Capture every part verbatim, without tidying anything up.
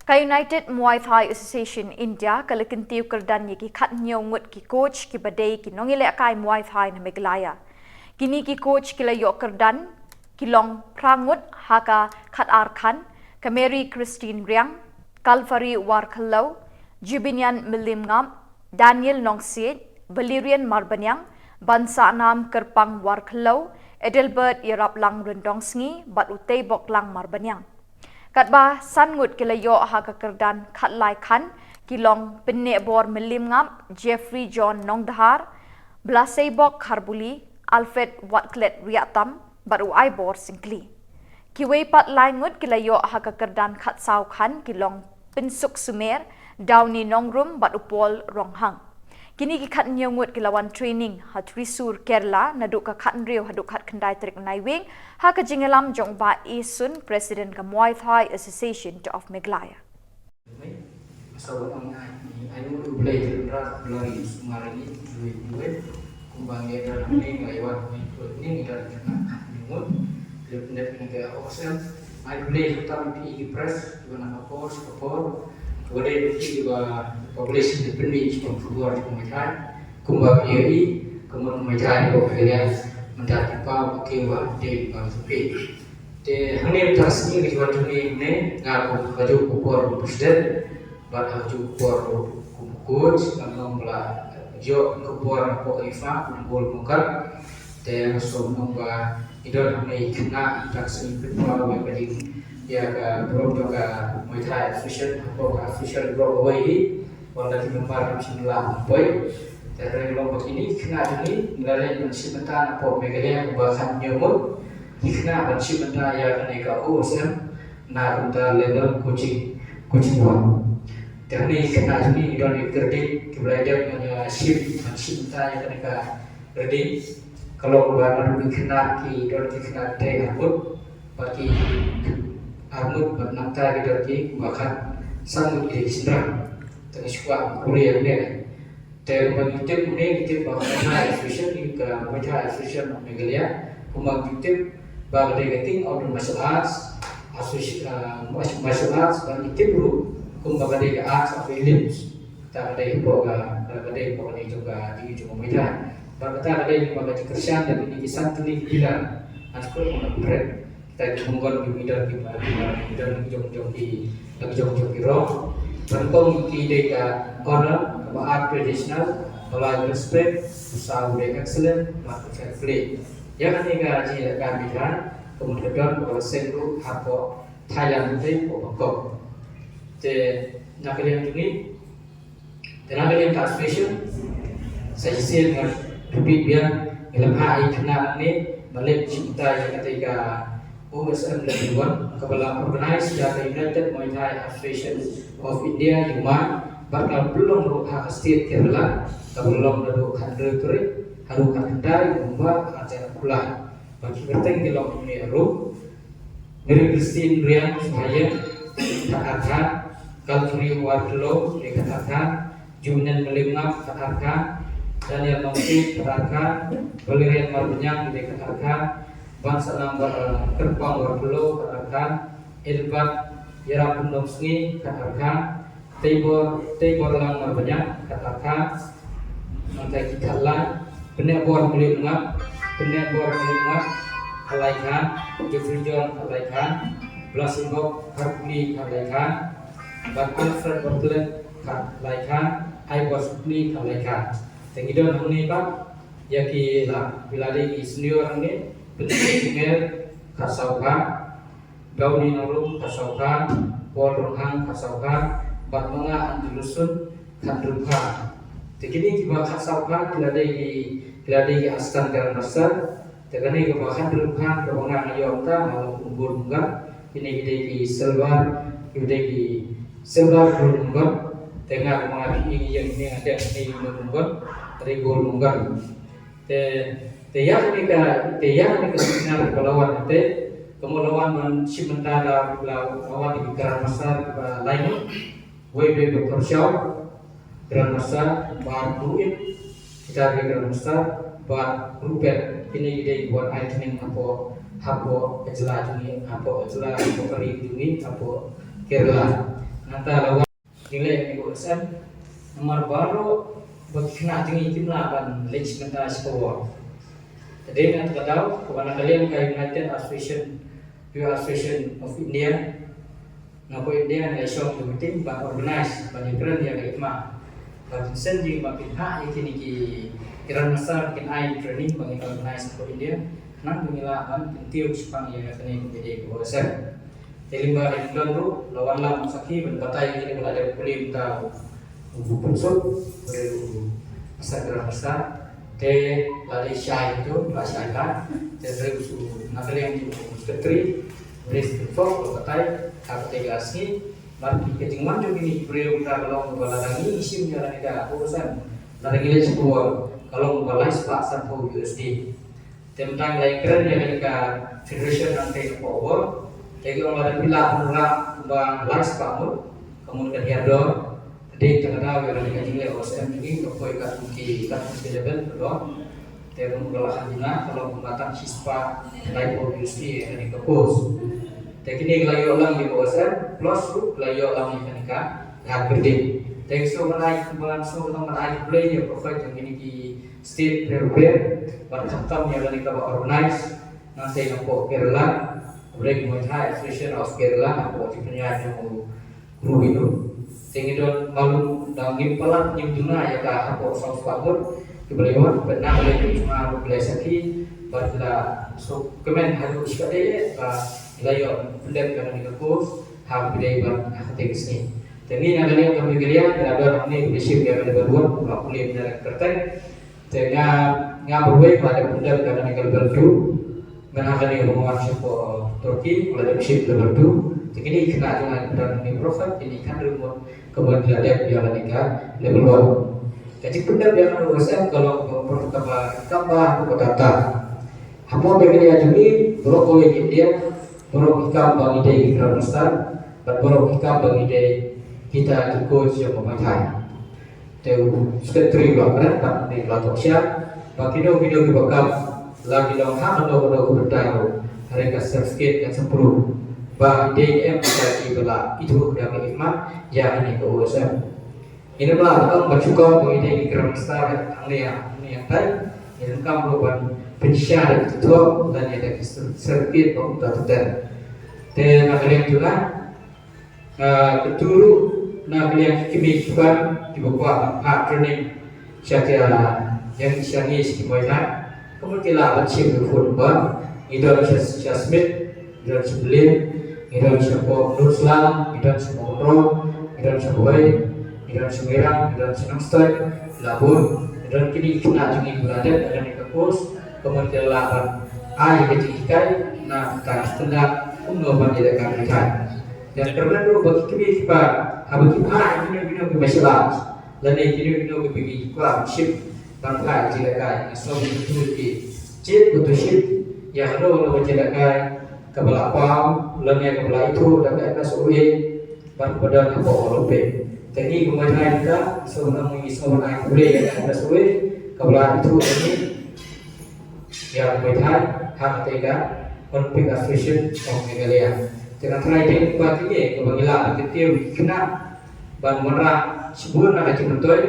Ka United Muay Thai Association India ka la kyntiew kyrdan ïa ki khathynñiew ngut ki coach kiba dei ki nongïalehkai Muay Thai na Meghalaya. Kine ki coach ki la ïoh kyrdan ki long phra ngut ha ka khatar khan, ka Mary Christine Riang, Calvary Warkhallow, Jubinian Mylliem Ngap, Daniel Nongsiej, Valerian Marbaniang, Bansahnaam Kyrpang Warkhallow, Adelbert Ïaraplang Ryndongsngi bad u Teiboklang Marbaniang. Katba san ngut ki la ïoh ha ka kyrdan khatlai khan ki long Pynnehbor Mylliem Ngap, Jeffrey John Nongdhar, Blaseibok Kharbuli, Alfred Watklet Riahtam bad u Aibor Syngkli. Kiwei pat lai ngut ki la ïoh ha ka kyrdan khatsaw khan ki long Pynsuk Sumer, Downy Nongrum bad u Paul Ronghang. Kine ki khathynñiew ngut ki la wan training ha Thrissur, Kerala naduh ka khathynriew haduh khatkhyndai tarik Naiwieng ha ka jingïalam jong u Bah A Sun, President ka Muay Thai Association of Meghalaya. Sa wan ong ai ni ai ngut U Blei te ra blari sumar ni duit duit. Kumba ngi da ni ngi wan ni duit ni ngi da ni ngut. Lep net ni ga oxen. Ai Blei tam pi ki press wan ka por ka por. Wade pi ki ba publish ni pynmih ki khubor ki Muay Thai. Kumba pi i kumba Muay Thai ko kalian. Mynta ki pa ki wa de ba supi. Te hangne mynta sngi ka jiwan jong ngi ne nga ko ka juk ko por ko president bad ka juk ko por ko coach, nga ong ba la ïoh ko por ko ifa ko bol ko kat. Te nga sngewbha ba i don hangne i khynnah i tak sngi pynpaw ïa ka jing ïa ka burom jong ka Muay Thai Association ko ka official burom away hi. Wala ki member ki shin la poi. Te hynrei long ba kine ki khynnah jong ngi ngi la leit ban shim bynta na pop Meghalaya ba khathynñiew ngut. Ki khynnah ban shim bynta ïa kane ka O S M na ka bynta level coaching, coaching one. Te hangne ki khynnah jong ngi ngi don ïa ka riding kiba la dep ban ïa shim ban shim bynta ïa kane ka riding. Ka long ba naduh ki khynnah ki don ki khynnah trei arngut bad ki arngut bad nangta ki don ki ba khatsan ngut ki dei ki shynrang. Te ngi shu kwah ban kular ne. Te kumba ngi tip ne ngi tip ba Muay Thai Association, ka Muay Thai Association of Meghalaya, kumba ngi tip ba ka dei ka King of the Martial Arts, Association, ah, Martial Arts, ba ngi tip ruh kumba ka dei ka Arts of Elites. Ta ka dei hapoh ka, ka dei hapoh ka dei jong ka, dei jong ka Muay Thai. Ba kata ka dei kumba ka jingkyrshan da kine ki san tylli ki pillar. Ngan shu kut kumba ka pret. Kita ki mongkon ki leader ki, ki leader ki jong jong ki, ki jong jong ki rong. Ban kong ki dei ka honor, ka ba art traditional, ka la respect, sa u dei excellent, ma ka fair play. Ïa kane ka jingïalehkai Muay Thai, ka mut ka don ka ba seng ruh hapoh Thailand te ko Bangkok. Te na ka liang jong ngi, te na ka liang ka association, sa shisien nga repeat biang, ngi la phah ïa ki khynnah hangne ban leit shim bynta ïa katei ka O S M Level One, kaba la organize da ka United Muay Thai Association of India, U M A I, bad ka pynlong ruh ha ka state Kerala, kaba long naduh khathynriew tarik haduh khatkhyndai November arhajar arphew lai. Bad ki kyrteng ki long hangne ruh. Mary Christine Riang Suhayen, khatar khan, Calvary Warkhallow, khatar khan, Jubinian Mylliem Ngap, khatar khan, Daniel Nongsiej, khatar khan, Valerian Marbaniang, khatar khan, Bansahnaam Kyrpang Warkhallow, khatar khan, Adelbert Ïaraplang Ryndongsngi, khatar khan, Teibor, Teiborlang Marbaniang, khatar khan. Nangta ki khatlai, Pynnehbor Mylliem Ngap, Pynnehbor Mylliem Ngap, khatlai khan, Jeffrey John, khatlai khan, Blaseibok Kharbuli, khatlai khan, bad Alfred Bartlett, khatlai khan, Aibor Syngkli, khatlai khan. Te ngi don hangne pat ïa ki la, ki la dei ki senior hangne, Pynsuk Sumer, khatsaw khan, Downy Nongrum, khatsaw khan, Paul Ronghang, khatsaw khan, bad ma nga Andrew Lusun, khathynriew khan. Te kine kiba khatsaw khan ki la dei ki, ki la dei ki assistant grandmaster. Te kane kaba khathynriew khan kaba nga nga ïoh mynta nga long kum gold member. Kine ki dei ki silver, ki dei ki silver gold member. Te nga kaba nga phi ïeng ïeng ne nga dei ne gold member. Te gold member. Te, te ïa kane ka, te ïa kane ka seminar ba la wan te, ka mut la wan ban shim bynta da la, la wan ki grandmaster kiba lai ngut. Wei dei Doctor Shaw, grandmaster, bad Ruit, kita ki grandmaster, bad Rupet, kine ki dei ki wan ai training hapoh, hapoh ka jylla jong ngi, hapoh ka jylla, hapoh ka ri jong ngi, hapoh Kerala. Nangta la wan jingleh ïa ka O S M namar baroh ba ki khynnah jong ngi kim lah ban leit shim bynta sha ka war. Te dei na kata ka daw kaba na ka liang ka United Association, Youth Association of India, na ka India ngi la shong ka meeting ban organize ban ïakren ïa ka hikmat ban send jingmut ban pynhap ïa kine ki grandmaster kin ai training ba ngin organize na ka India. Nang ba ngi lah ban kyntiew shaphang ïa kane ka O S M. Te lyngba ka jingdon ruh la wanlam sakhi ban batai ïa kine ba la dep pule mynta u Phunsuk, u Asad Grandmaster. Te la dei shai tu, la shai ka. Te hynrei u na ka liang jong u secretary, u Prince Pynfok, la batai ha kata ka sngi. Bad ka jingwan jong kine ki briew mynta ka long ba lada ngi shim ïa kane ka O S M, lada ngi leit sha ka war, ka long ba lai spah sanphew U S D. Te mynta ngi la ïakren ïa kane ka federation nangtei hapoh war. Te ki ong lada phi lah ban rah ba lai spah ngut, ka mut ka hiar dor. Te dei tang ka daw ïa kane ka jingleh O S M jong ngi ka poi katkum ki, katkum ki level ka dor. Te ruh ka la kha jingngeit ka long kumba tang shispah laiphew U S D ïa kane ka course. Te kine ki la ïoh lang ïa ka O S M plus ruh ki la ïoh lang ïa kane ka hard building. Te ki sngewbha ban ai, sngewbha ban ai khublei ïa ka prophet jong kine ki state pher pher bad khamtam ïa kane kaba organize nangtei napoh Kerala, Break Muay Thai Association of Kerala, napoh jingpynïaid jong u Rubino. Te ngi don malu da ngim palat ngim duna ïa ka hapoh saw spah ngut kiba la wan, bad na ka liang jong nga ruh ki la sakhi bad la sngewkmen haduh shikatdei ba la ïoh pyndep ïa kane ka course ha ka pdeng bad ha katei ka sngi. Te ngi na ka liang ka Meghalaya ngi la don hangne ka leadership ïa ka level one, ka pule na ka kyrteng. Te nga, nga bad wei ba dep pyndep ïa kane ka level two. Ngan ha kane ruh ngan shim ko Turkey, ko la dep shim level two. Te kine ki khynnah jong nga ki don hangne baroh kine ki khynnah ruh ka mut ki la dep ïa kane ka level one. Ka jingpyndep ïa kane ka O S M ka long ka por kaba, kaba, kaba data. Hapoh Meghalaya jong ngi baroh kawei ki India, baroh ki kam ba ngi dei ki grandmaster, bad baroh ki kam ba ngi dei kita ki coach jong ka Muay Thai. Te u secretary u la kren bad ngi la thoh sha ba kino kino kiba kam la ki long ha kano kano ka bynta ruh, hynrei ka certificate ka sngewthuh ba dei em kita kiba la ithuh da ka hikmat ïa kane ka O S M. Ngin ym lah ban ong ba shu kum ba ngi dei ki grandmaster hangne hangne hangtai, ngin ym kam ruh ban pynshai da ki thoh lane da ki certificate ba kumta ter ter. Te na ka liang jong nga, ah, kyntu ruh na ka liang ki kmie ki kpa kiba kwah ban phah training sha ki, ah, ïa ngi sha ngi sha ki Muay Thai. Ka mut ki lah ban shim ka khun ba ngi don sha, sha Smit, ngi don sha Blei, ngi don sha Pok Nutlang, ngi don sha Pok Nrong, ngi don sha Bhoi, ngi don sha Mairang, ngi don sha Nongstoiñ, Labun, ngi don kine ki khynnah jong ngi ba la dep ïa kane ka course. Ka mut ki lah ban ai ka jinghikai na ka bynta kumno ban ïalehkai Muay Thai. Ïa kyrmen ruh ba ki kmie ki kpa haba ki phah ïa kino kino ki martial arts lane kino kino kiba ki kwah ban shim ban phah ïa ka jingïalehkai, nga sngew ba ki, ki jied ba to shim ïa kano kano ka jingïalehkai kaba la pom lane kaba la ithuh da ka M S O A bad kaba don hapoh Olympic. Te ngi kum Muay Thai mynta, nga sngew ba ngi sngew ban ai khublei ïa ka M S O A kaba la ithuh ïa ngi ïa ka Muay Thai ha katei ka Olympic Association of Meghalaya. Te nga tharai dei kumba kine kaba ngi lah ban kyntiew ïa ki khynnah ban wanrah shibun na ka jingmyntoi,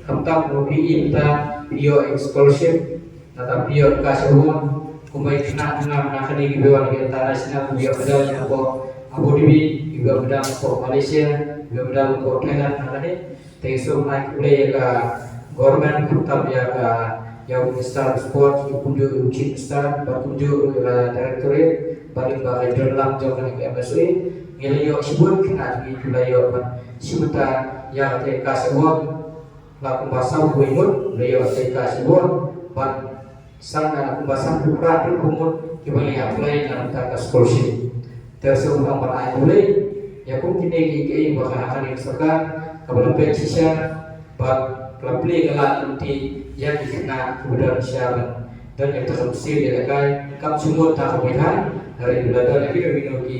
khamtam ruh phi i mynta phi ïoh scholarship, nangta phi ïoh cash award, kumba ki khynnah jong nga na kane kiba wan ki international, kiba ïoh medal napoh Abu Dhabi, kiba ïoh medal napoh Malaysia, kiba ïoh medal napoh Thailand na kane. Te nga sngew ban ai khublei ïa ka government, khamtam ïa ka, ïa u Minister of Sport, kumjuh u Chief Minister, bad kumjuh ruh ïa ka Directorate, bad lyngba ka jingdonlang jong kane ka M S O A. Ngi la ïoh shibun khynnah jong ngi ki la ïoh ban shim bynta ïa katei ka cash award, la kumba saw phew ngut la ïoh katei ka cash award, bad Sa na kumba san phew phra phew ngut kiba ngi apply na ka bynta ka scholarship. Te shu ong ban ai khublei ïa kum kine kiei kiei ba ka ha kane ka sorkar kaba la peit shisha bad ka la plie ka lad lynti ïa ki khynnah kiba don sha ban don ïa ka mynsiem ïalehkai kam shu mut tang ka Muay Thai, hynrei la don ïa kino kino ki,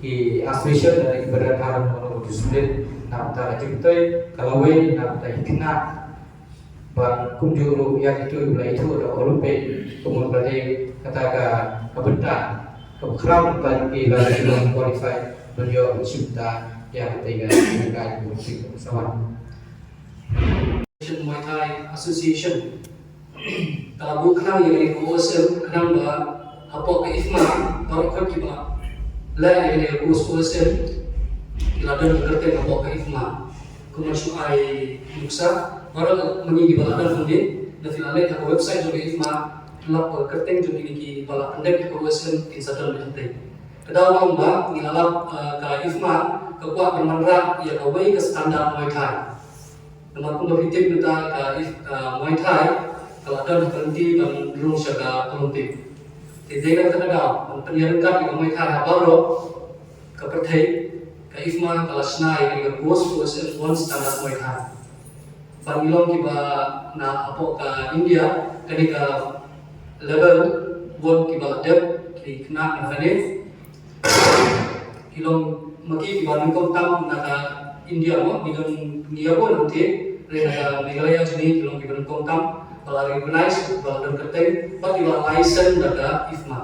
ki association lane kiba don ha kano kano ka discipline na ka bynta ka jingmyntoi ka lawei na ka bynta ki khynnah. Bad kumjuh ruh ïa kito kiba la ithuh da ka Olympic, kumno ba dei kata ka, ka bynta kaba khraw, bad ki la, ki la qualify ban ïoh ban shim bynta Ïa kata ka ka ka sa wan. Asian Muay Thai Association. Ka la buh khnang ïa kane ka O S M khnang ba hapoh ka IFMA baroh kiba leh ïa kane ka course O S M ki la don ka kyrteng hapoh ka IFMA. Kumba shu ai nuksa baroh ma ngi kiba la don hangne, lada phi la leit ha ka website jong ka IFMA, phin lap ba ka kyrteng jong kine kiba la pyndep ïa ka O S M kin sa don hangtei. Ka daw ba ngi la lap, eh, ka IFMA ka kwah ban wanrah ïa kawei ka standard Muay Thai. Namar kumba phi tip mynta ka IFMA, ka Muay Thai ka la don ha ka lynti ban rung sha ka Olympic. Te dei na kata ka daw ban pynïaryngkat ïa ka Muay Thai ha baroh ka pyrthei, ka IFMA ka la shna ïa ka course, course one standard Muay Thai. Ba ngi long kiba na hapoh ka India, kane ka level one kiba la dep ki khynnah na kane ki long ma ki kiba nyngkong tam na ka India mo, ngi don ngi ïa bun hangtei, hynrei na ka Meghalaya jong ngi ki long kiba nyngkong tam ba la recognize, ba la don kyrteng, ba kiba la license da ka IFMA.